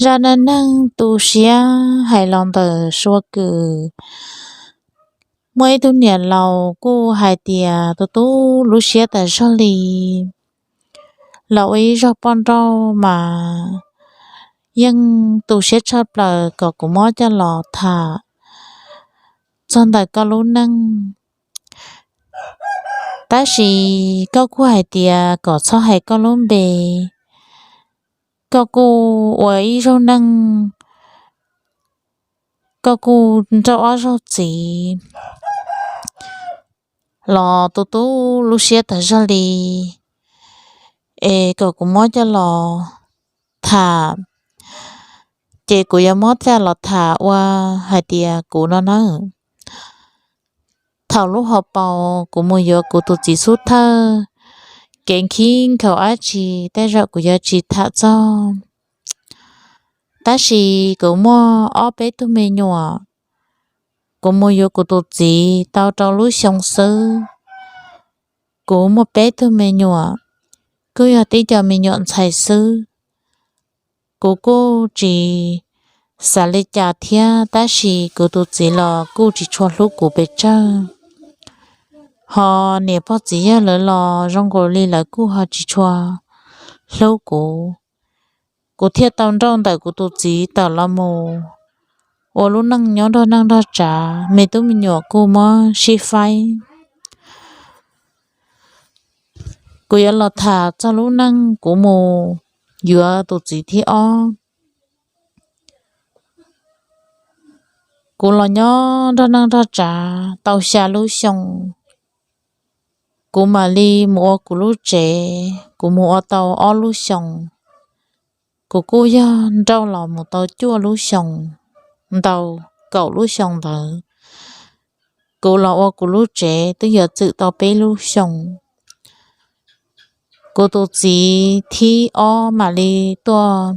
Zaj neej neeg tu siab hais los ntawm Suav Kws. Muaj ib tug niam laus kuj hais tias tu tu lub siab tas zog li, los ua ib zaug poj nrauj mas yeej tu siab tshaj plaws kom kuv muab coj los tham txog ntawm koj lub neej. Tab sis koj kuj hais tias kom txhob hais koj lub npe. Koj kuj ua ib zaug neej, koj kuj nrauj ob zaug txiv los tu tu lub siab tas zog li, es kom kuv muab coj los tham, ces kuv yuav muab coj los tham ua hais tias kuv no nawb. Thaum lub hauv paus kuv mus yuav kuv tus txiv xub thawj, kev khib nkhaus dab tsi tej zaum kuv yuav tsis tham txog. Tab sis kuv muaj ob peb tug me nyuam, kuv mus yuav kuv tus txiv tau rau lub xyoo xwb, kuv muaj peb tug me nyuam, kuj yog tib co me nyuam ntxhais xwb. Kuv kuj tsis xav li cas thiab, tab sis kuv tus txiv los kuj tsis tshua hlub kuv pes tsawg. Ho niam pog txiv yawg lawv los zoo nkaus li lawv kuj ho tsis tshua hlub kuv. Kuv thiaj tau nrauj ntawm kuv tus txiv tawm los mus ua lub neej nyob nrog neej nrog tsav, me tub me nyuam kuj muab sib faib. Kuv yuav los tham txog lub neej kuv mus yuav tus txiv thib ob. Kuv los nyob nrog neej nrog tsav tau xya lub xyoo, kuv mam li mus ua kuv lub tsev. Kuv mus ua tau ob lub xyoos, kuv kuj yog nrauj los mus tau cuaj lub xyoos ntau, kaum lub xyoo ntawd. Kuv los ua kuv lub tsev twb yuav txwm tau peb lub xyoos. Kuv tus txiv thib ob mam li tuaj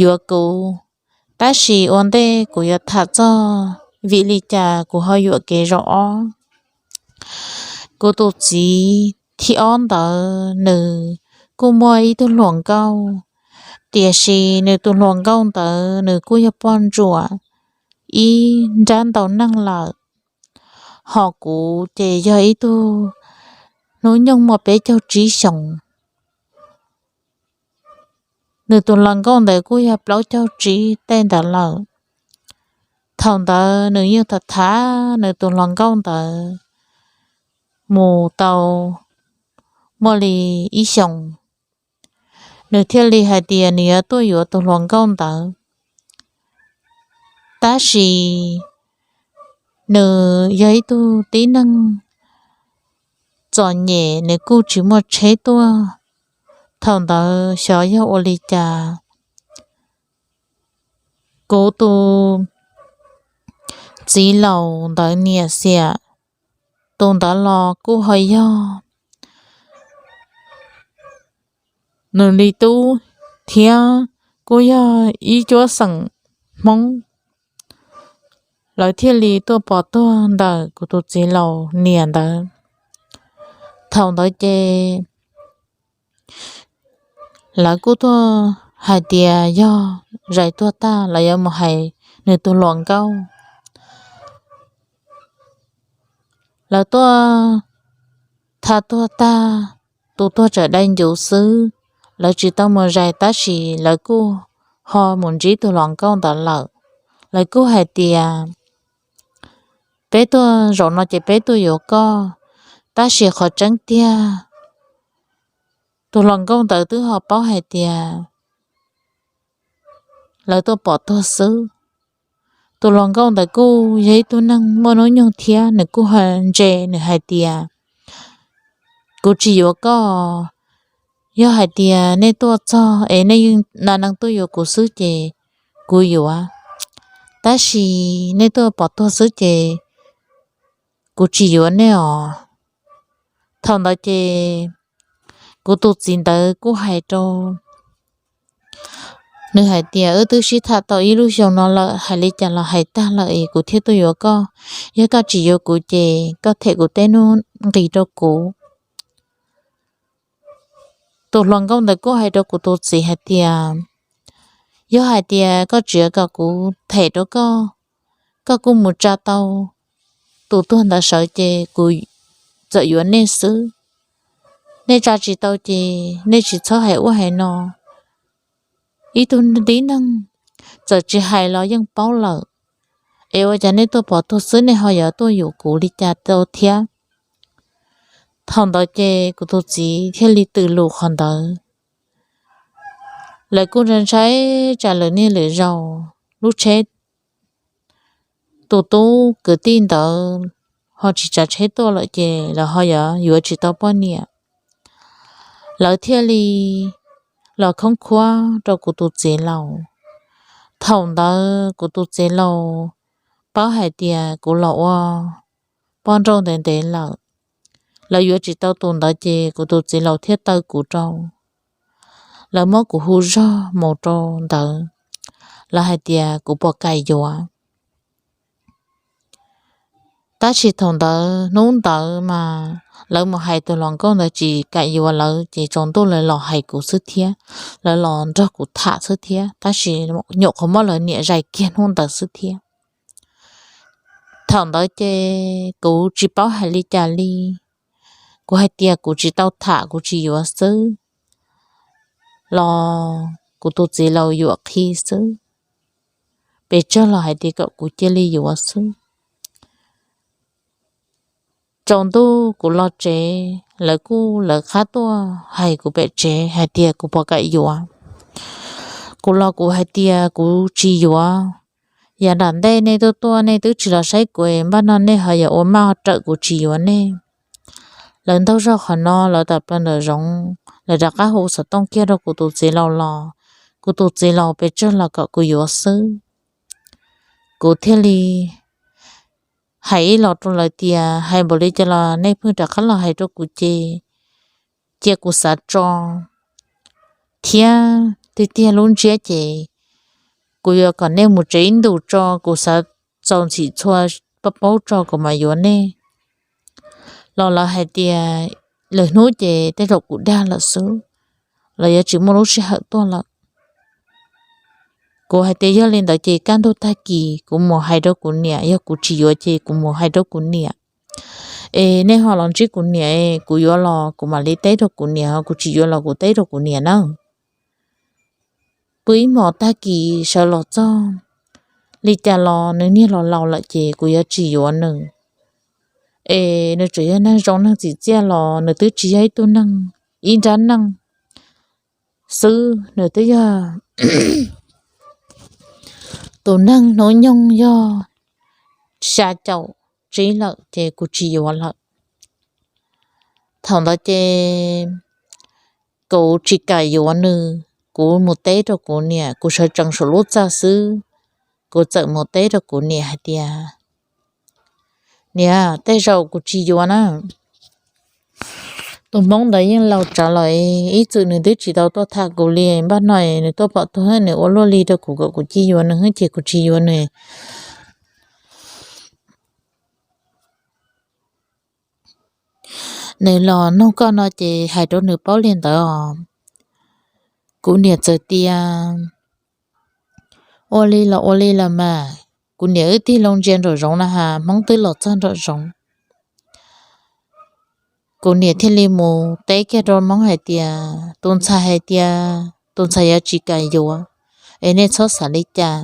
yuav kuv, tab sis ua ntej kuv yuav tham txog vim li cas kuv ho yuam kev zaum ob. Kuv tus txiv thib ob ntawd nws kuj muaj ib tug hluas nkauj, tiam sis nws tus hluas nkauj ntawd nws kuj yog poj ntsuam ib nrab ntau neeg lawm. Ho kuv ces yog ib tug hnub nyoog muaj peb caug tsib xyoos. Nws tus hluas nkauj ntawd kuj yog plaub caug tsib tej ntawd lawm. Thaum ntawd nws yeej tham tham nws tus hluas nkauj ntawd mus tau muaj li ib xyoos, nws thiaj li hais tias nws yuav tuaj yuav tus hluas nkauj ntawd. Tab sis nws yog ib tug tib neeg txom nyem, nws kuj tsis muaj tsheb tuaj. Thaum ntawd xyov yog ua li cas, kuv tus txiv laus ntawd niam xiam, tus ntawd los kuj ho yog nws li tub thiab, kuj yog ib cuab xeem Hmoob. Lawv thiaj li tuaj pom tuag ntawm kuv tus txiv laus niam ntawd. Thaum ntawd ces lawv kuj tuaj hais tias yog zais tuag tag lawv yuav mus hais nws tus hluas nkauj. Lawv tuaj tha tuag tag, tus tuag tsawm dai ncuv xwb, lawv tsis tau mus zais tab sis lawv kuj ho mus ntsib tus hluas nkauj ntawd lawm. Lawv kuj hais tias peb tuaj zaum no ces peb tuaj yuav koj, tab sis qhov tseeb tiag tus hluas nkauj ntawd twb ho paub hais tias lawv tuaj pom tuag xwb. Tus hluas nkauj ntawd kuj yog ib tug neeg muaj hnub nyoog thiab, nws kuj ho ntse, nws hais tias kuv tsis yuav koj. Yog hais tias nej tuaj txog es nej yeej na neej tuaj yuav kuv xwb ces kuv yuav, tab sis nej tuaj pom tuag xwb ces kuv tsis yuav nej os. Thaum ntawd ces kuv tus txiv ntawd kuj hais rau nws hais tias wb twb sib tham tau ib lub xyoo no lawm, hais li cas los hais tag lawm es kuv thiaj tuaj yuav koj. Yog koj tsis yuav kuv ces koj them kuv tej hnub nqis rau kuv. Tus hluas nkauj ntawd kuj hais rau kuv tus txiv hais tias Yog hais tias koj tsis kom kuv them rau koj, koj kuj mus tsa tau tus tuag ntawd sawv ces kuv txawm yuav nej xwb. Nej tsa tsis tau ces nej tsis txhob hais ua hais no. Ib tug tib neeg txawm tsis hais los yeej paub lawm, es ua cas nej tuaj pom tuag xwb nej ho yuav tuaj yuam kuv li cas tau thiab? Thaum ntawd ces kuv tus txiv thiaj li tws lus qhov ntawd. Lawv kuj ntshai tsam lawv niaj lwm zaus lub tsheb, tus tub kwv tij ntawd ho tsis tsav tsheb tuaj lawm ces lawv ho yuav yuav tsis tau poj niam. Lawv thiaj li los khoob khuab rau kuv tus txiv laus. Thaum ntawd kuv tus txiv laus paub hais tias kuv los ua poj nrauj ntev ntev lawm, lawv yuav tsis tau tus ntawd ces kuv tus txiv laus thiaj taw kuv rau. Lawv muab kuv hu zog mus rau ntawd, lawv hais tias kuv puas kam yuav. Tab sis thaum ntawd hnub ntawd mas lawv mus hais tus hluas nkauj ntawd tsis kam yuav lawv ces tsaus ntuj lawv los hais kuv xwb thiab, lawv los nrog kuv tham xwb thiab, tab sis nyuam qhuav muab lawv niam zais kiag hnub ntawd xwb thiab. Thaum ntawd ces kuv tsis paub hais li cas li. Kuv hais tias kuv tsis tau tham, kuv tsis yuav xwb los kuv tus txiv laus yuam qhi xwb, pes tsawg los hais tias kom kuv cia li yuav xwb. Tsaus ntuj kuv los tsev, lawv kuj lawv qab tuaj hais kuv pem tsev hais tias kuv puas kam yuav. Kuv los kuv hais tias kuv tsis yuav. Yav nram ntej nej tuaj tuaj nej twb tsis los saib kuv, npaj no nej ho yuav ua maj rawm kuv tsis yuav nej. Lawv ntaug zog qhov no lawv tawm plaws nram zoov, lawv rov qab hu xov tooj kiag rau kuv tus txiv laus los, kuv tus txiv laus pes tsawg los kom kuv yuav xwb. Kuv thiaj li hais ib los rau lawv tias hais npaum li cas los nej pheej rov qab los hais rau kuv ces cia kuv xav tso, thiab tiag tiag lub ntsiab ces kuv yuav kom nej mus tsev ib ntus tso, kuv xav txaus ntxim txhua paub paub tso kuv mam yuav nej. Los lawv hais tias lwm hnub ces tej zaum kuv dag lawm xwb, los yuav tsis muaj lub sij hawm tuaj lawm. Kuv hais tias yog li ntawd ces kaj ntug tag kis kuv mus hais rau kuv niam, yog kuv tsis yuav ces kuv mus hais rau kuv niam. Es nej ho los ntsib kuv niam, kuv yuav los kuv mam li teb rau kuv niam, kuv tsis yuav los kuv teb rau kuv niam na. Pw ib hmos tag kis sawv los txog, li cas los nws niag los laus lawm ces kuv yuav tsis yuav nws. Es nws tseem yog neeg zoo neeg tsim txiaj los nws twb tsis yog ib tug neeg, ib nrab neej xwb, nws twb yog tus neeg hnub nyoog yog xya caum tsib lawm ces kuv tsis yuav lawm. Thaum ntawd ces kuv tsis kam yuav nws, kuv mus teb rau kuv niam, kuv sawv tsees saum lub txaj xwb, kuv txawm mus teb rau kuv niam hais tias, niam, tej zaum kuv tsis yuav na. Tus hmoob ntawd yeej laus tsawv lawm, ib txwm nws twb tsis tau tuaj tham kuv li, npaj no nws tuaj pom tuag nws ua luaj li rau kuv kom kuv cia yuav nws ces kuv tsis yuav nws. Nws los nug koj no ces hais rau nws paub li ntawd os. Kuv niam txawm tias, ua li los ua li los mas, kuv niam wb tig loo ntsia nraum zoov na has, hmoob twb los txog nraum zoov. Kuv niam thiaj li mus teb kiag rau hmoob hais tias tus ntxhais hais tias tus ntxhais yuav tsis kam yuav, es nej txhob xav li cas.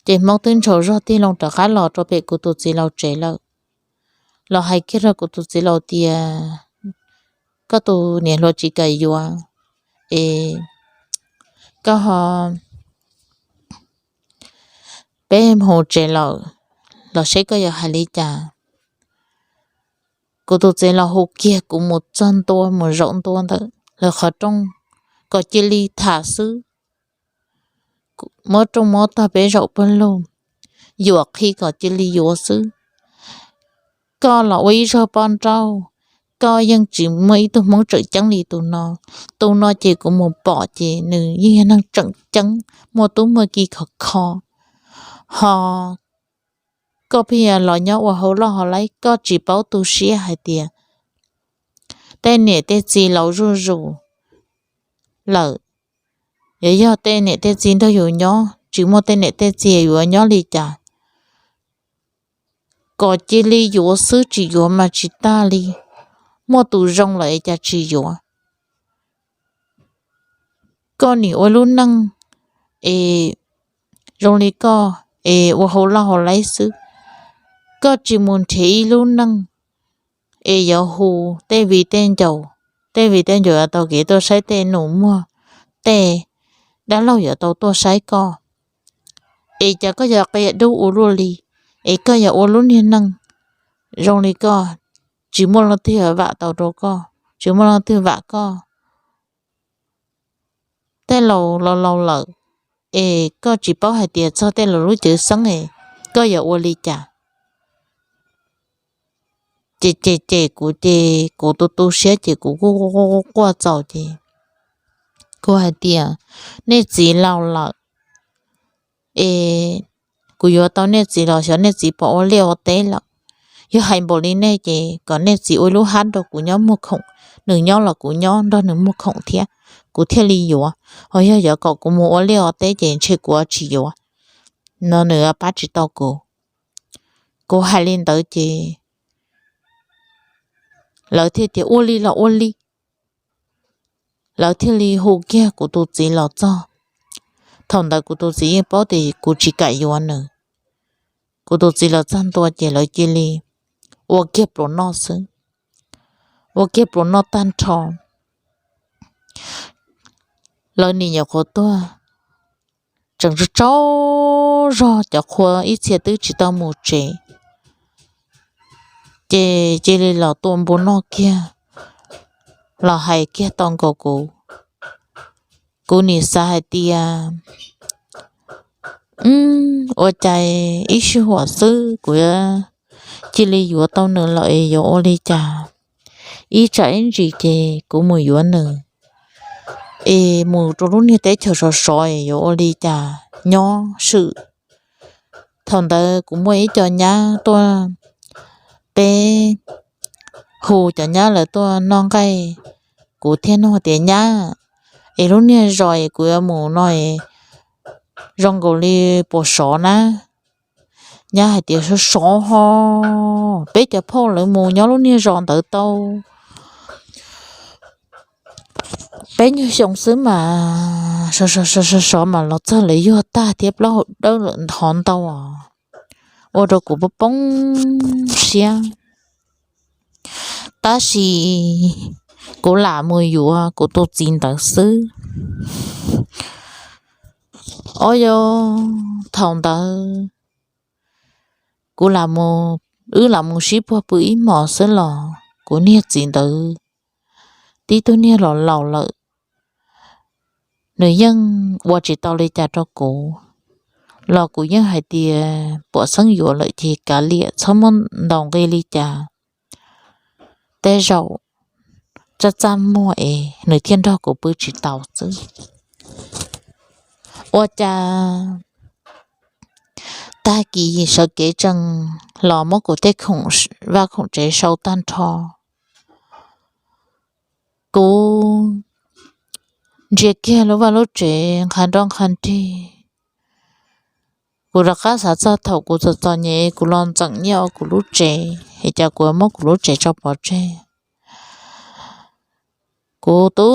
Ces hmoob twb ntshaus zog tig loo rov qab los rau pem kuv tus txiv laus tsev lawm, los hais kiag rau kuv tus txiv laus tias koj tus niam hluas tsis kam yuav, es koj ho, peb mus tsev lawm, los seb koj yuav hais li cas. Kuv tus txiv laus hu kiag kuv mus txog ntua mus zaum ntua ntawm lawv qhov rooj kom cia li tham xwb, muab rooj muab tog peb zaum pawg lug, yuam qhi kom cia li yuav xwb. Koj los ua ib zaug poj nrauj, koj yeej tsis muaj ib tug hmoob tseem ceeb li tus no. Tus no ces kuv mus pom ces nws yeej yog neeg tseem ceeb, muaj tub muaj ki khov kho. Ho koj pheej los nyob ua hauv loj hauv laib, koj tsis paub tu siab hais tias tej niam tej txiv laus zuj zus lawm, Yuav yog tej niam tej txiv nrog yus nyob, tsis muaj tej niam tej txiv yuav nyob li cas? Kom cia li yuav xwb, tsis yuav mas tsis tag li. Muaj tus zoo lawm es cas tsis yuav? Koj nim ua lub neej es zoo li koj es ua hauv laj hauv laib xwb, koj tsis mus nrhiav ib lub neej es yuav hu tej viv tej ncaus, tej viv tej ncaus yuav taug kev tuaj saib tej nus muag, tej dab laug yuav tau tuaj saib koj, es cas koj yuav qia dub ua luaj li, es koj yuav ua lub niag neej zoo li koj, tsis muaj leej twg vam tau rau koj, tsis muaj leej twg vam koj. Tej laus laus laus lawm, es koj tsis paub hais tias txog tej laus lub cawv xeeb es koj yuav ua li cas? Ces ces ces kuv ces kuv tu tu siab ces kuv kuj quaj txaus ces kuv hais tias, nej txiv laus lawm, es kuv yuav tau nej txiv los xyov nej txiv pom ua liaj ua teb lawm. Yog hais npaum li nej ces kom nej txiv ua lub hab rau kuv nyob muag khoom, nws nyob los kuv nyob nrog nws muag khoom thiab, kuv thiaj li yuav. Ho yog yuav kom kuv mus ua liaj ua teb ces ntshe kuv tsis yuav. No nws pab tsis tau kuv. Kuv hais li ntawd ces lawv thiaj tias ua li los ua li. Lawv thiaj li hu kiag kuv tus txiv los txog. Thaum ntawd kuv tus txiv yeej paub tias kuv tsis kam yuav nws. Kuv tus txiv los txog ntua ces lawv cia li ua kiag pluas noj xwb, ua kiag pluas noj tag nrho. Lawv nim nyuam qhuav tuag, tseem tsaug tsaug zog, cov qhua ib txhia twb tsis tau mus tsev, ces cia li los tua npua noj kiag, los hais kiag tau nkaus kuv. Kuv nim xav hais tias, ua cas ib sij huam xwb kuv cia li yuav tau nws lawm es yuav ua li cas? Ib tsam ib ntsis ces kuv mus yuav nws es mus rau lub niag teb chaws sov sov es yuav ua li cas nyob swm. Thaum ntawd kuv muaj ib co nyab tuaj, peb hu cov nyab lawv tuaj noj nqaij, kuv thiaj nug tias, nyab, es lub niag zos es kuv yuav mus no es zoo nkaus li puas sov na? Nyab hais tias sov sov ho, peb cov phauj lawv mus nyob lub niag zos ntawd tau peb nyuag xyoo xwb mas sov sov sov sov mas los txog lawv yuag tag thiab plaub hau dawb lawm hov ntau os. Ua rau kuv poob poob siab. Tab sis kuv lam mus yuav kuv tus txiv ntawd xwb. Os, yog thaum ntawd kuv lam mus, wb lam mus sib puag pw ib hmos xwb los kuv niag txiv ntawd tib tug niag los laus lawm, nws yeej ua tsis tau li cas rau kuv, los kuv yeej hais tias puas xeeb yuav lawm ces kav liam txhob muab ntaus nqi li cas. Tej zaum txaj txaj muag es nws thiaj nrog kuv pw tsis tau xwb. Ua cas tag kis sawv kev tsees los muab kuv tej khoom vaj khoom tsev sau tag nrho. Kuv ntsia kiag lub vaj lub tsev nqha nroj nqha nrig, kuv rov qab xav txog thaum kuv txom txom nyem kuv los ntxeem nyiaj ua kuv lub tsev, es cas kuv muab kuv lub tsev tso pov tseg. Kuv tu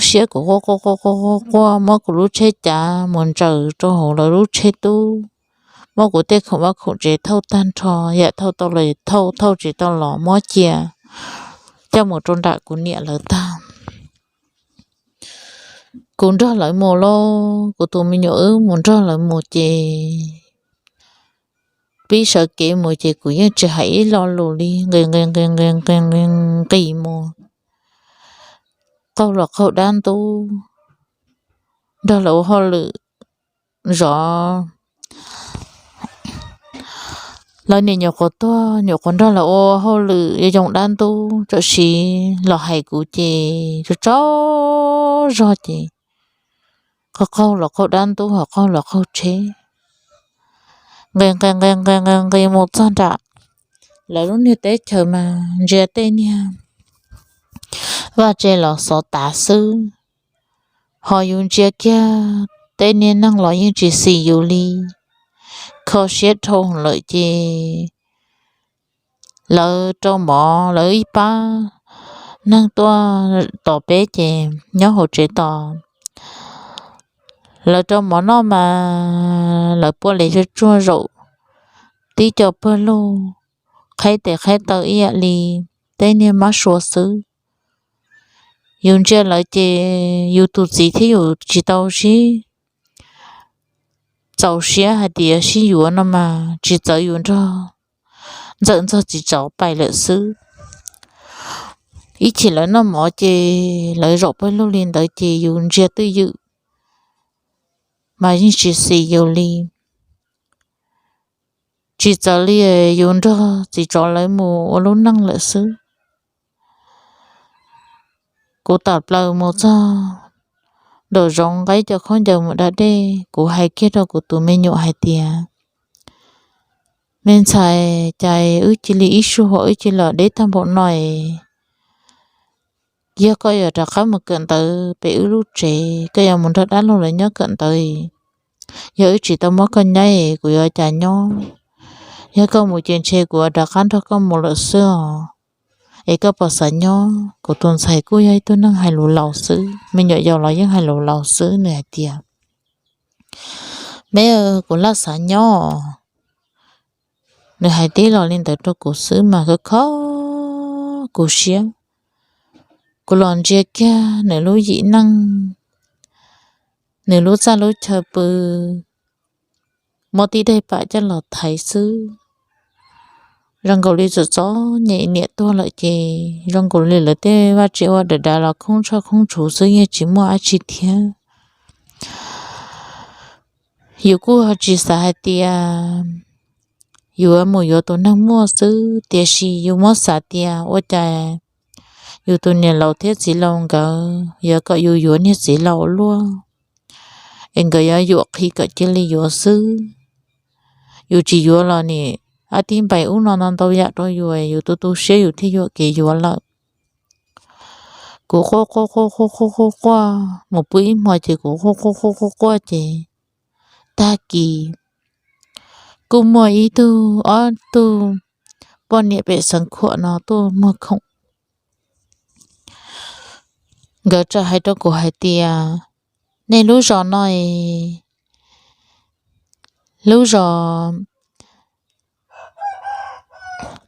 siab, kuv quaj quaj quaj quaj quaj, muab kuv lub tsheb cav mus ntsaws rau hauv lawv lub tsheb tub, muab kuv tej khoom vaj khoom tsev thauj tag nrho, yam thauj tau los thauj, thauj tsis tau los muab cia coj mus rau nram kuv niam lawv tag. Kuv nrog lawv mus lauj, kuv tus me nyuam wb mus nrog lawv mus ces pib sawv kev mus ces kuv yeej tsis hais ib lo lus li, nqis nqis nqis nqis nqis nqis nqis mus, qaug los qaug dab ntub, nrog lawv ua hauj lwm zov. Lawv nim nyuam qhuav tuag, nyuam qhuav nrog lawv ua hauj lwm yoo yoo dab ntub, tam sim los hais kuv ces tsaug tsaug zog ces qaug qaug los qaug dab ntub, ho qaug los qaug tsheb, nqis nqis nqis nqis nqis nqis mus txog nram lawv lub niag teb chaws mas ntsia tej niag vaj tse los xov tav xwb. Ho yus ntsia kiag tej niag neeg los yeej tsis xis yus li, kho siab dhau lawm ces lawv rau mov, lawv ib pab neeg tuaj tos peb ces nyob hauv tsev tos. Lawv rau mov noj mas lawv pua li tsuag tsuag zaum tib co pawg lug, qhaib tes qhaib taw ib yam li tej niag mab sua xwb. Yus ntsia lawv ces yus tus txiv thiab yus tsis tau sib txaus siab hais tias sib yuav no mas tsis txawv yus nrog Ntxawm Ntxog txiv tsov pais lawm xwb. Ib chim lawv noj mov ces lawv zaum pawg lug li ntawd ces yus ntsia twj ywm mas yeej tsis xis yus li. Tsis txawv li, yus nrog txiv tsov lawv mus ua lub neej lawm xwb. Kuv tawm plaws mus txog nraum zoov nqa cov khaub ncaws mus da dej, kuv hais kiag rau kuv tus me nyuam hais tias, me ntxhais, cas wb cia li ib sij huam wb cia li los deb tag npaum no es, yog koj yuav rov qab mus kawm ntawv pem wb lub tsev, koj yuav mus nrog dab laug lawv nyob kawm ntawv, yog wb tsis tau muab koj nyab es kuv yuav cas nyob? Yog koj mus ces ntshe kuv yuav rov qab nrog koj mus lawm xwb os. Es koj puas xav nyob? Kuv tus ntxhais kuj yog ib tug neeg hais lus laus xwb, me nyuam yaus los yeej hais lus laus xwb. Nws hais tias, me, kuv laj xav nyob. Nws hais tib los li ntawd rau kuv xwb mas kuv kho kuv siab. Kuv los ntsia kiag nws lub yim neej, nws lub txaj lub chaw pw, muab tib daim pam coj los thaiv xwb. Zoo nkaus li txom txom nyem, niam tuag lawm ces zoo nkaus li lawv tej vaj tse ua dav dav los khoob tshoj khoob tshus xwb, yeej tsis muaj dab tsi thiab. Yus kuj tsis xav hais tias yuav mus yuav tus neeg muaj xwb, tiam sis yus muab xav tias ua cas yus tus niam laus thiab txiv laus nkawd yuav kom yus yuav niag txiv laus luaj, es nkawd yuav yuam qhi kom cia li yuav xwb. Yus tsis yuav los nim ab tib npaim ub no no ntau yam rau yus, yus tu tu siab yus thiaj yuam kev yuav lawm. Kuv quaj quaj quaj quaj quaj quaj quaj mus pw ib hmo ces kuv quaj quaj quaj quaj quaj ces tag kis kuj muaj ib tug, ob tug poj niam pem Xeev Khuam no tuaj muag khoom. Nkawd txawm hais rau kuv hais tias, nej lub zos no es, lub zos,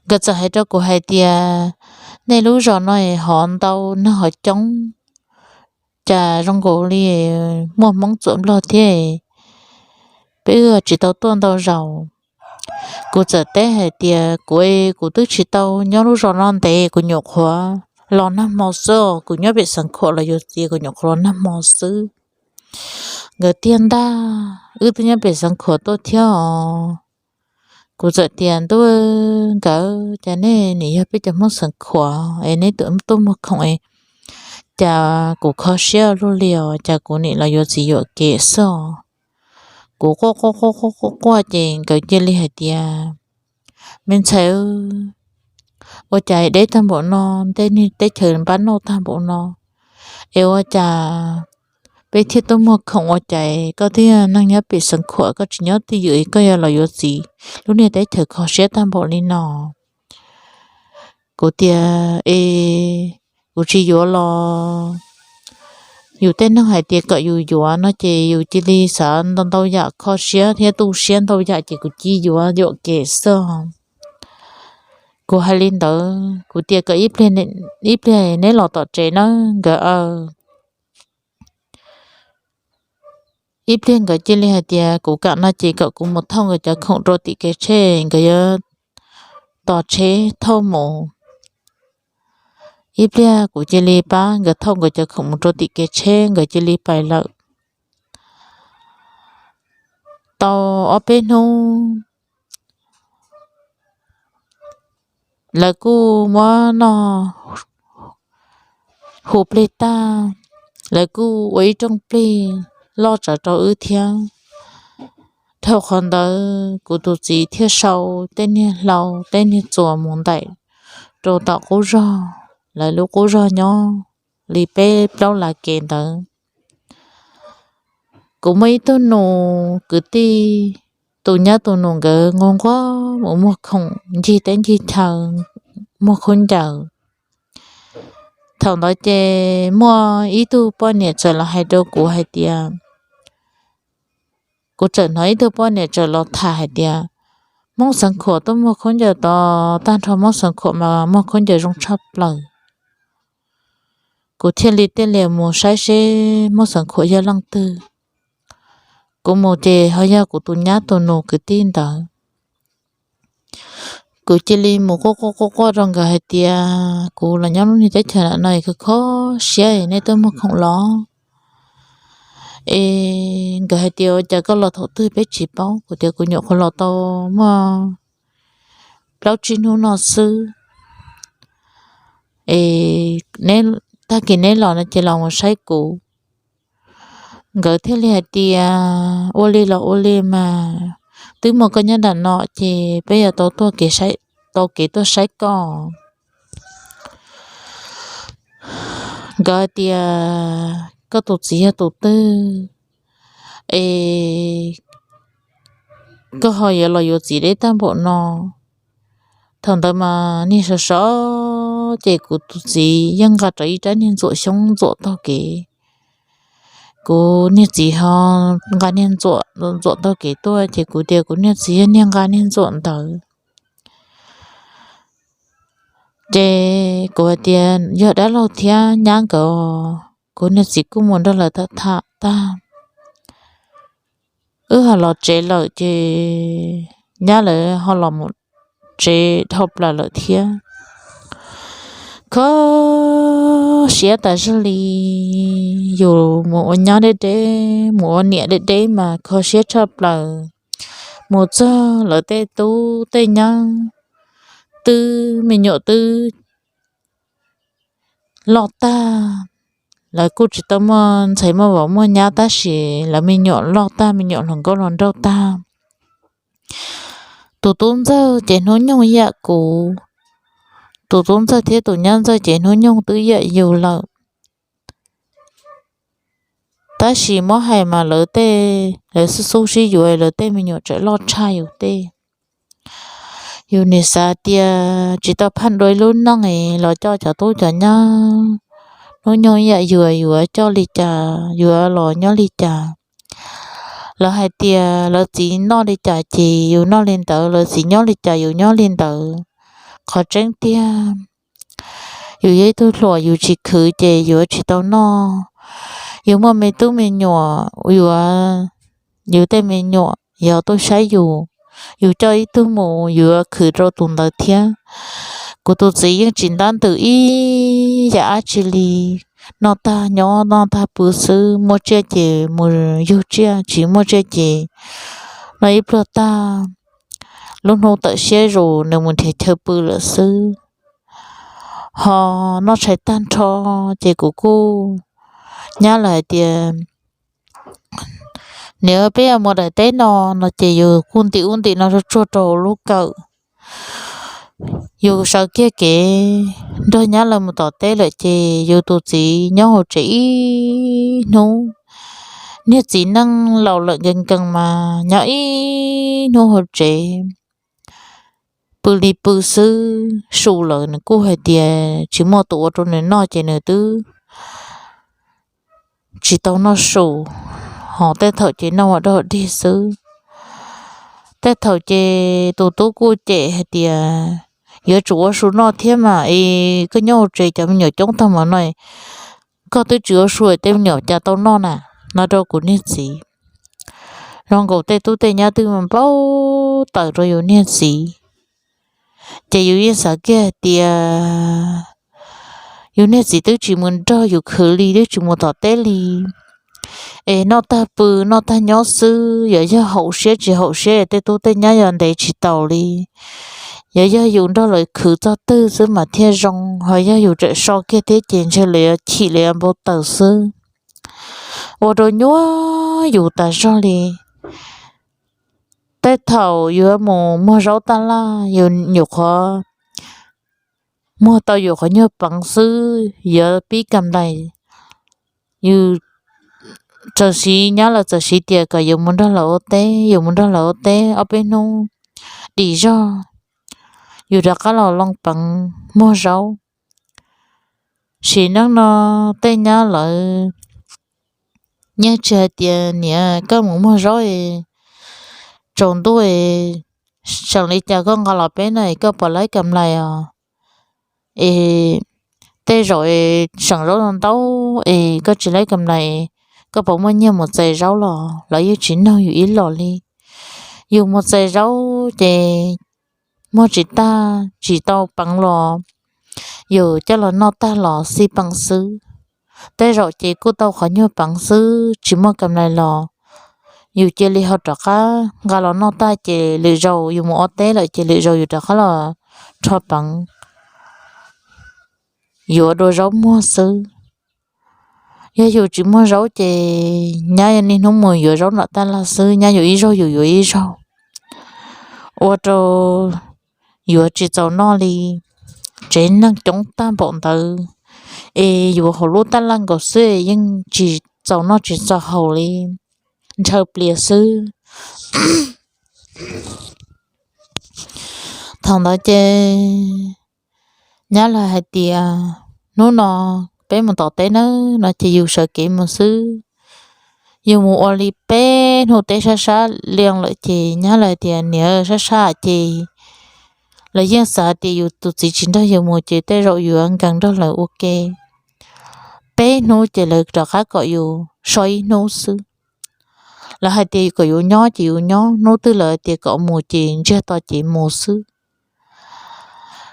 nkawd txawm hais rau kuv hais tias, nej lub zos no es hov ntau neeg hov coob, cas zoo nkaus li muaj Hmoob txuam Nplog thiab, peb wb tsis tau tuaj ntau zaus. Kuv txawm teb hais tias, kuv, kuv twb tsis tau nyob lub zos no ntev, kuv nyuam qhuav los nag hmo xwb os, kuv nyob pem Xeev Khuam los yuav txiv, kuv nyuam qhuav los nag hmo xwb. Nkawd tiag ntag, wb twb nyob pem Xeev Khuam tuaj thiab os. Kuv txawm tias, ntuj, nkawd, cas nej nim yog peb cov Hmoob Xeev Khuam es neb tuaj muag khoom es, cas kuv kho siab luaj li os, cas kuv nim los yuav txiv yuam kev xwb os. Kuv quaj quaj quaj quaj quaj quaj ces nkawd cia li hais tias, me ntxhais, ua cas deb tag npaum no, tej niag teb chaws npab noj tag npaum no, es ua cas peb thiaj tuaj muag khoom, ua cas koj twb yog neeg nyob pem Xeev Khuam, koj tsis nyob twj ywm koj yuav los yuav txiv lub niag teb chaws kho siab tag npaum li no? Kuv tias, es kuv tsis yuav los yus tej neeg hais tias kom yus yuav no ces yus cia li xav ntau ntau yam, kho siab thiab tu siab ntau yam ces kuv cia li yuav yuam kev xwb. Kuv hais li ntawd, kuv tias kom ib pliag, ib pliag neb los tom tsev nawb nkawd aw. Ib pliag nkawd cia li hais tias kuv kam no ces kom kuv mus thauj nkawd cov khoom rau tim kev tsheb, nkawd yuav tos tsheb thauj mus. Ib pliag kuv cia li pab nkawd thauj nkawd cov khoom mus rau tim kev tsheb, nkawd cia li pais lawm. Tau ob peb hnub, lawv kuj muab noj hu plig tag, lawv kuj ua ib rooj plig loj tsawv rau wb thiab. Dhau qhov ntawd kuv tus txiv thiaj sau tej niag hlau tej niag txuas mus ntaim rau tom qub zog, lawv lub qub zog nyob li peb plaub las kev ntawd. Kuv muaj ib tug nus kwv tij, tus nyab tus nus nkawd nquag nquag mus muag khoom ncig teb ncig chaw, muag khaub ncaws. Thaum ntawd ces muaj ib tug poj niam txawm los hais rau kuv hais tias, kuv txawm hnov ib tug poj niam txawm los tham hais tias, Hmoob Xeev Khuam tuaj muag khaub ncaws tod, tag nrho Hmoob Xeev Khuam mas muag khaub ncaws zoo tshaj plaws. Kuv thiaj li thiaj li mus saib seb Hmoob Xeev Khuam yog leej twg. Kuv mus ces ho yog kuv tus nyab tus nus kwv tij ntawd. Kuv cia li mus quaj quaj quaj quaj rau nkawd hais tias, Kuv los nyob lub niag teb chaws no kho kho siab, nej tuaj muag khoom los? Es nkawd hais tias, Ua cas koj los thaum twg peb tsis paub? Kuv tias, Kuv nyuam qhuav los tau muaj plaub tsib hnub no xwb. Es tag kis neb los no ces los mus saib kuv. Nkawd thiaj li hais tias, Ua li los ua li mas, twb muaj koj nyob nram no ces peb yuav tau tuaj kev, tau kev tuaj saib koj. Nkawd hais tias, Koj tus txiv yog tus twg es koj ho yuav los yuav txiv deb tag npaum no? Thaum ntawd mas niag sov sov ces kuv tus txiv yeej nqa rawv ib rab niag ntxuam xyoob ntxuam taug kev. Kuv niag txiv ho nqa niag ntxuam ntxuam taug kev tuaj ces kuv tias kuv niag txiv yog niag nqa niag ntxuam ntawd. Ces kuv hais tias, Yog dab laug thiab nyab nkawd, kuv niag txiv kuj mus nrog lawv tham tham tag, wb ho los tsev lawm ces nyab lawv ho los mus tsev dhau plaws lawm thiab. Kho siab tas zog li, yus mus ua nyab deb deb, mus ua niam deb deb mas kho siab tshaj plaws. Mus txog lawv tej tub tej nyab twb me nyuam twb loj tag, lawv kuj tsis tau muaj ntxhais muaj vauv muaj nyab tab sis lawv me nyuam loj tag, me nyuam hluas nkauj hluas nraug tag. Tus tub ntxawg ces hnub nyoog ib yam kuv, tus tub ntxawg thiab tus nyab ntxawg ces hnub nyoog twb ib yam yus lawm. Tab sis muab hais mas lawv tej, lawv xub xub sib yuav, lawv tej me nyuam tseem loj tshaj yus tej. Yus nim xav tias tsis tau phaj dua ib lub neej es los coj cov tub cov nyab, hnub nyoog ib yam yus, yuav coj li cas, yuav los nyob li cas. Lawv hais tias lawv txiv noj li cas ces yus noj li ntawd, lawv txiv nyob li cas yus nyob li ntawd. Qhov tseeb tiag, yus yog ib tug hluas yus tsis khwv ces yuav tsis tau noj. Yus muaj me tub me nyuam, yuav, yus tej me nyuam yog tuaj saib yus, yus coj ib tug mus yuav khwv rau tus ntawd thiab. Kuv tus txiv yeej tsis ntab ntws ib yam dab tsi li, noj tag nyob noj tag pw xwb, muaj tsiaj ces mus yug tsiaj, tsis muaj tsiaj ces noj ib pluag tag, lub hnub tawm siab zus nws mus nrhiav chaw pw lawm xwb. Ho noj tshais tag nrho ces kuv kuj nyab lawm hais tias, Niam, peb yuav mus daim teb no, no ces yus kuj ntim ub ntim no tsuag tsuag rau lub kawm. Yus sawv kiag kev nrog nyab lawv mus tom teb lawm ces yus tus txiv nyob hauv tsev ib hnub. Niag txiv neej laus lawm nkees nkees mas nyob ib hnub hauv tsev, pw li pw xwb. Su lawm nws kuj hais tias tsis muaj tus ua rau nws noj ces nws twb tsis tau noj su, ho tej thaum ces noj ua dog dig xwb. Tej thaum ces tus tub kuj cem hais tias, Yuav tsum ua su noj thiab mas es koj nyob hauv tsev cov me nyuam coob tag npaum no, koj twb tsis ua su tej me nyuam cas tau noj na, no rau kuv niag txiv. Zoo nkaus tej tub tej nyab twb npau taws rau yus niag txiv. Ces yus yeej xav kiag hais tias yus niag txiv twb tsis mus nrog yus khwv li, twb tsis mus tom teb li, es noj tag pw noj tag nyob xwb, yog yog haum siab tsis haum siab tej tub tej nyab yog ntev tsis taus li. Yog yog yus nrog lawv khwv txog twg xwb mas thiaj zoo, ho yog yus tseem so kiag thiab ces ntshe lawv yuav chim lawv yuav npau taws xwb. Ua rau nyuaj yus tas zog li. Tej thaum yuav mus muag zaub taj laj, yus nyuam qhuav muag tau yus qhov nyuag peev xwb, yuav pib kam ntais, yus txawm siv nyab lawv txawm siv tias kom yus mus nrog lawv ua teb, yus mus nrog lawv ua teb ob peb hnub dim zog, yus rov qab los loo peev muag zaub. Sim neej no tej nyab lawv yeej tsis hais tias niam koj mus muag zaub tsaus ntuj seem li cas koj nqa los peb no es koj puas laib kam nplais os? Es tej zaum seem zaub ntau es koj tsis laib kam nplais, koj puas muaj nyiaj mus txais zaub los? Lawv yeej tsis nug yus ib los li. Yus mus txais zaub ces muag tsis tag tsis tau peev los yus coj los noj tag los xij peem xwb. Tej zaum ces kuj tau qhov nyuag peev xwb tsis muaj kam nplais los yus cia li ho rov qab nqa los noj tag ces lwm zaus yus mus ua teb lawm ces lwm zaus yus rov qab los rho peev yuav dua zaub muag xwb. Yog yus tsis muag zaub ces nyab niaj hnub mus yuav zaub nram taj laj xwb, nyab yuav ib zaug yus yuav ib zaug, ua rau yuav tsis txaus noj li. Tsev neeg coob tag npaum ntawd es yuav hauv lub taj laj nkaus xwb yeej tsis txaus noj tsis txaus haus li, ntshaw plias xwb. Thaum ntawd ces nyab lawv hais tias hnub no peb mus tom teb nawb no ces yus sawv kev mus xwb. Yus mus ua li peb hnub teb sab sab li lawm ces nyab lawv tias niam sab sab ces lawv yeej xav tias yus tus txiv tsis nrog yus mus ces tej zaum yuav nkees nrog lawv ua ke. Peb hnub ces lawv rov qab kom yus so ib hnub xwb. Lawv hais tias kom yus nyob ces yus nyob, hnub twg lawv tias kom mus ces ntsiag to ces mus xwb.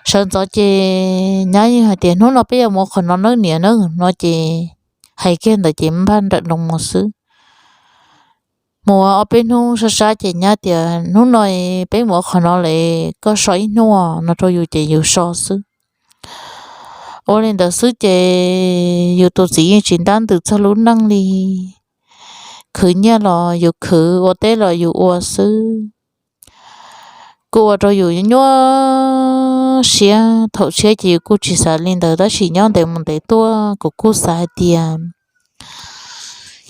Sawv ntxov ces nyab yeej hais tias hnub no peb yuav mus ua qhov no nawb niam nawb no ces hais kiag ntawd ces npaj nrawm nroos mus xwb. Mus ua ob peb hnub sab sab ces nyab tias hnub no peb mus ua qhov no lawm koj so ib hnub no rau yus ces yus so xwb. Ua li ntawd xwb ces yus tus txiv yeej tsis ntab ntws txog lub neej li. Khwv nyiaj los yus khwv, ua teb los yus ua xwb. Kuj ua rau yus nyuaj siab, thaum tshiab ces yus kuj tsis xav li ntawd tab sis nyob ntev mus ntev tuaj kuv kuj xav hais tias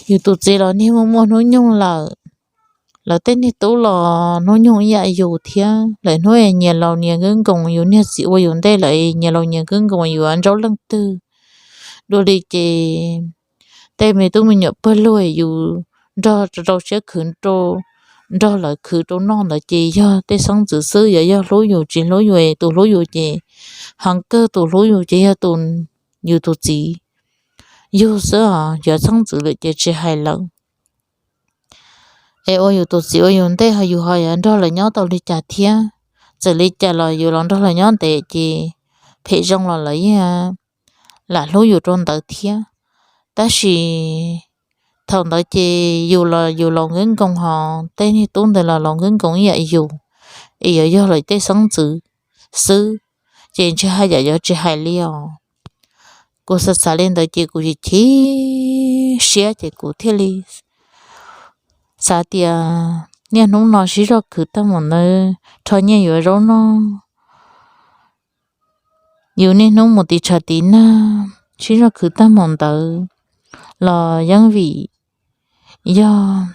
yus tus txiv los niag muaj muaj hnub nyoog lawm, lawv tej niag tub los hnub nyoog ib yam yus thiab, lawv hnub nyias laus nyias nkeeb nkoos, yus niag txiv ua yus ntej lawm nyias laus nyias nkeeb nkoos, yus ua ntsauj leej twg dua li ces tej me tub me nyuam pawg lug yus nrog rau siab khwv rau, nrog lawv khwv rau noj ntawd ces yog tej xeeb ntxwv xwb, yog hlub yus tsis hlub yus, tus hlub yus ces heev kawg, tus hlub yus ces yog tus, yus tus txiv yug xwb os, yog xeeb ntxwv lawm ces tsis hais lawm. Es ua yus tus txiv ua yus ntej ho yus ho yuav nrog lawv nyob tau li cas thiab? Txawm li cas los yus los nrog lawv nyob ntev ces phem zoo los lawv yeej lam hlub yus rau ntawd thiab. Tab sis thaum ntawd ces yus los yus laus nkeeb nkoos hos tej niag tub ntawd los laus nkeeb nkoos ib yam yus, es yuav yog lawv tej xeeb ntxwv xwb, ces ntshe haj yam yuav tsis hais li os. Kuv xav xav li ntawd ces kuv chim chim siab ces kuv thiaj li xav tias niaj hnub no sib zog khwv tag mus ntawd rho nyiaj yuav zaub noj, yus niaj hnub mus tiv tshav tiv nag sib zog khwv tag mus ntawd los yeej vim yog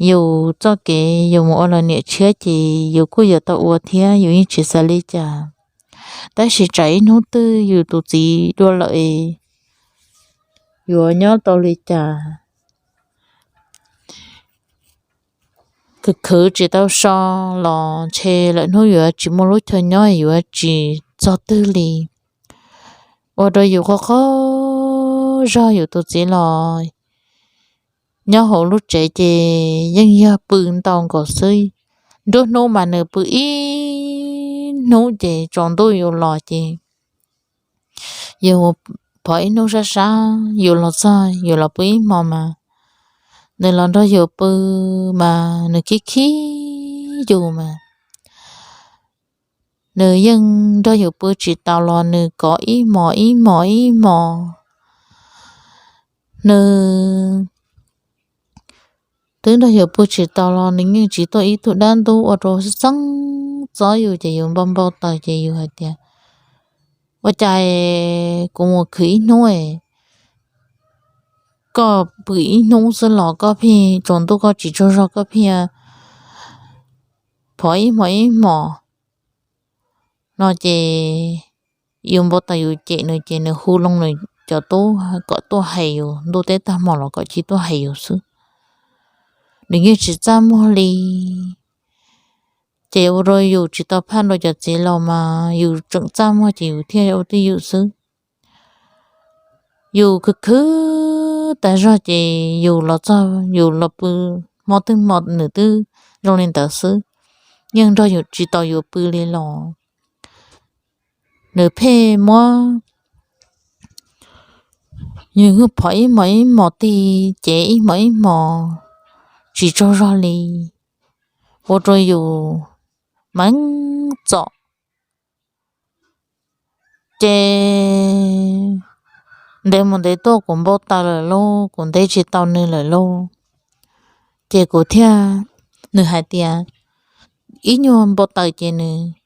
yus txoj kev yus mus ua los niam tshiab ces yus kuj yuav tau ua thiab, yus yeej tsis xav li cas. Tab sis tsam ib hnub twg yus tus txiv dua lawm, yuav nyob tau li cas? Khwv khwv tsis tau so los ntshe lawm hnub yuav tsis muaj lub chaw nyob, yuav tsis txog twg li. Ua rau yus qaug qaug zog, yus tus txiv los nyob hauv lub tsev ces yeej yog pw ntau nkaus xwb. Nruab hnub mas nws pw ib hnub ces tsaus ntuj yus los ces yus phov ib hnub sab sab, yus los txog yus los pw ib hmo mas nws los nrog yus pw mas nws khib khib yus mas nws yeej nrog yus pw tsis tau los nws kov ib hmos ib hmos ib hmos. Nws twb nrog yus pw tsis tau los nws yeej tsis tuaj ib tug dab ntub ua rau xeeb txob yus ces yus npau npau taws ces yus hais tias ua cas kuv mus khwv ib hnub es koj pw ib hnub xwb los koj pheej tsaus ntuj koj tsis tsaug zog koj pheej phov ib hmos ib hmos no ces yus npau taws yus cem nws ces nws hu loo nws cov tub kom tuaj hais yus, ntuj teb tag hmo los kom cia tuaj hais yus xwb. Nws yeej tsis txaj muag li. Ces ua rau yus tsis tau phaj rau cov txiv laus mas yus tseem txaj muag ces yus thiaj ua twj ywm xwb. Yus khwv khwv tas zog ces yus los txog yus los pw, hmo twg hmo nws twb zoo li ntawd xwb, yeej nrog yus tsis tau yus pw li los. Nws pheej muab, nws phov ib hmos ib hmos tig, ces ib hmos ib hmos tsis tsaug zog li, ua rau yus meej txom. Ces ntev mus ntev tuaj kuv npau taws lawm lauj, kuv ntev tsis tau nws lawm lauj. Ces kuv thiaj, nws hais tias ib nyuag npau taws ces nws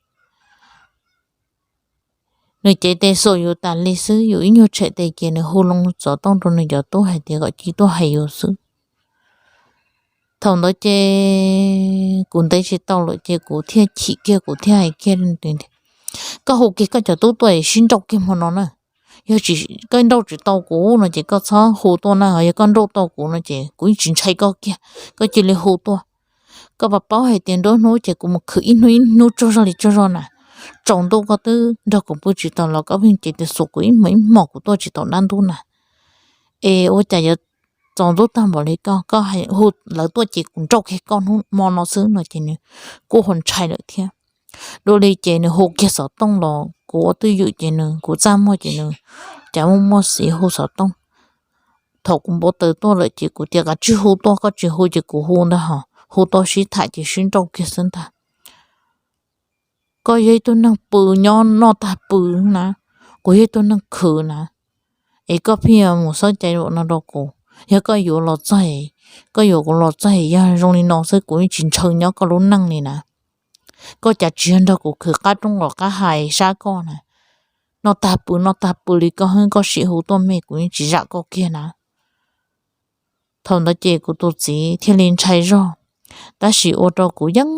nws cev tes xum yus tas li xwb, yus ib nyuag tshem tes ces nws hu loo xov tooj rau nws cov tub hais tias kom cia tuaj hais yus xwb. Thaum ntawd ces kuv ntev tsis tau lawm ces kuv thiaj chim kiag kuv thiaj hais kiag, koj hu kiag koj cov tub tuaj sib nrauj kiag hmo no na. Yog tsis, koj nrauj tsis tau kuv no ces koj txhob hu tuaj na, yog koj nrauj tau kuv no ces kuv yeej tsis ntshai koj kiag, koj cia li hu tuaj. Koj puas paub hais tias nruab hnub ces kuv mus khwv ib hnub ib hnub tsaug zog li tsaug zog na, tsaus ntuj koj twb nrog kuv pw tsis tau los koj pheej cev tes xum kuv ib hmos ib hmos kuv tuaj tsis tau dab ntub na. Es ua cas yuav tsaus ntuj tag npaum li koj, koj hu lawv tuaj ces kuv nrauj kiag koj hnub hmo no xwb no ces nws kuj hu ntshai lawm thiab. Dua li ces nws hu kiag xov tooj los kuv ua twj ywm ces nws, kuv txaj muag ces nws cas muaj muaj xiv hu xov tooj. Thaum kuv npau taws tuaj lawm ces kuv tias kav tsij hu tuaj, koj tsis hu ces kuv hu ntag hos, hu tuaj sib tham ces sib nrauj kiag xwb ntag. Koj yog ib tug neeg pw nyob noj tag pw na, kuv yog ib tug neeg khwv na, es koj pheej mus xaub cai no rau kuv. Yog koj yuav los txog, koj yuav kuv los txog yog zoo li no xwb kuv yeej tsis ntshaw nyob koj lub neej li na. Koj cas tsis yog nrog kuv khwv qab roob los qab hais sab koj na, noj tag pw noj tag pw li koj hwb, koj sim hu tuaj me kuv yeej tsis zam koj kiag na. Thaum ntawd ces kuv tus txiv thiaj li ntshai zog, tab sis ua rau kuv yeej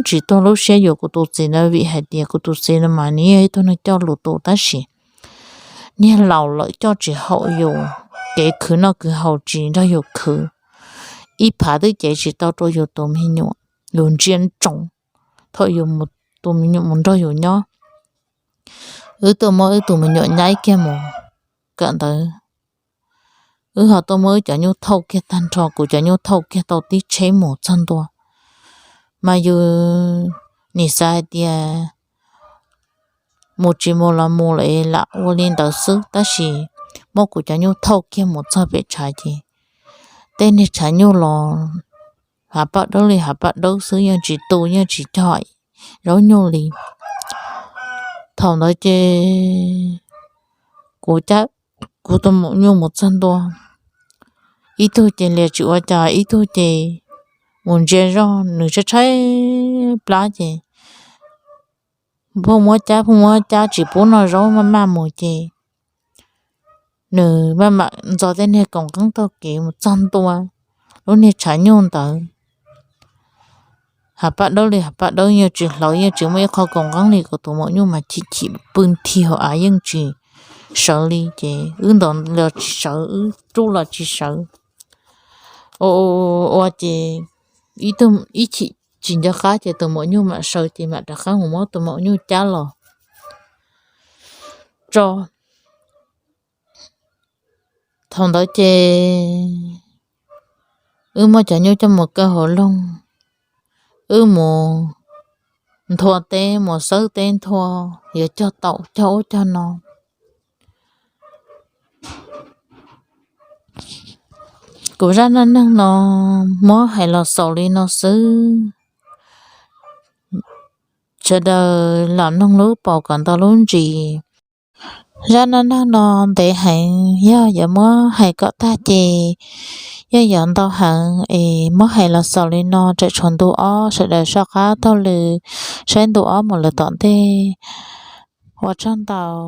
tsis tuag lub siab yuav kuv tus txiv ntawd vim hais tias kuv tus txiv no mas nws yog ib tug neeg coj lus tus tab sis niag laus lawm coj tsis haum yus, kev khwv noj khwv haus tsis nrog yus khwv, ib phav twb cev tsis tau rau yus tus me nyuam, yus ntsia ntsoov thaum yus, tus me nyuam mus nrog yus nyob. Wb tuaj muab wb tus me nyuam ncaim kiag mus kawm ntawv, wb ho tuaj muab wb cov nyuj thauj kiag tag nrho, kuv cov nyuj thauj kiag tau tib tsheb mus txog ntua. Mas yus nim xav hais tias mus tsis mus los mus lawm lam ua li ntawd xwb, tab sis muab kuv cov nyuj thauj kiag mus txog pem tshav ces tej niag tshav nyuj los hav paj dawb li hav paj dawb xwb, yeej tsis tu yeej tsis cog zaub nyuj li. Thaum ntawd ces kuv cab kuv tus maum nyuj mus txog ntua, ib tug ces lias tsis ua cas, ib tug ces mus ntsia zog nws tshaib tshaib plab ces pheej muab cab pheej muab cab tsis pub noj zaub maj maj mus ces nws maj mam ntxo tej niag kaus nqeeb taug kev mus txog ntua lub niag tshav nyuj ntawd. Hav paj dawb li hav paj dawb, yeej tsis hlawv yeej tsis muaj ib qho kaus nqeeb li, kuv tus maum nyuj mas chim chim pw nthi hauv av yeej tsis sawv li ces wb ntaus los tsis sawv, wb rub los tsis sawv. Ua ces ib tug ib chim tsis nco qab ces tus maum nyuj mam sawv ces mam rov qab mus muab tus maum nyuj cab los tso. Thaum ntawd ces wb muab cov nyuj coj mus kaw hauv loog, wb mus nthua teb mus xawb teb nthua, yuav cog taum cog ub cog no. Kuv zaj dab neeg no muab hais los xaus li no xwb. Sawv daws lam mloog lub paus kom ntau lub ntsis. Zaj dab neeg no ntev heev, yog yuav muab hais kom tag ces yeej yuav ntau heev es muab hais los xaus li no, tseem tshuav ntu ob, sawv daws soj qab taug lw saib ntu ob mus lawm tom ntej. Ua tsaug ntau.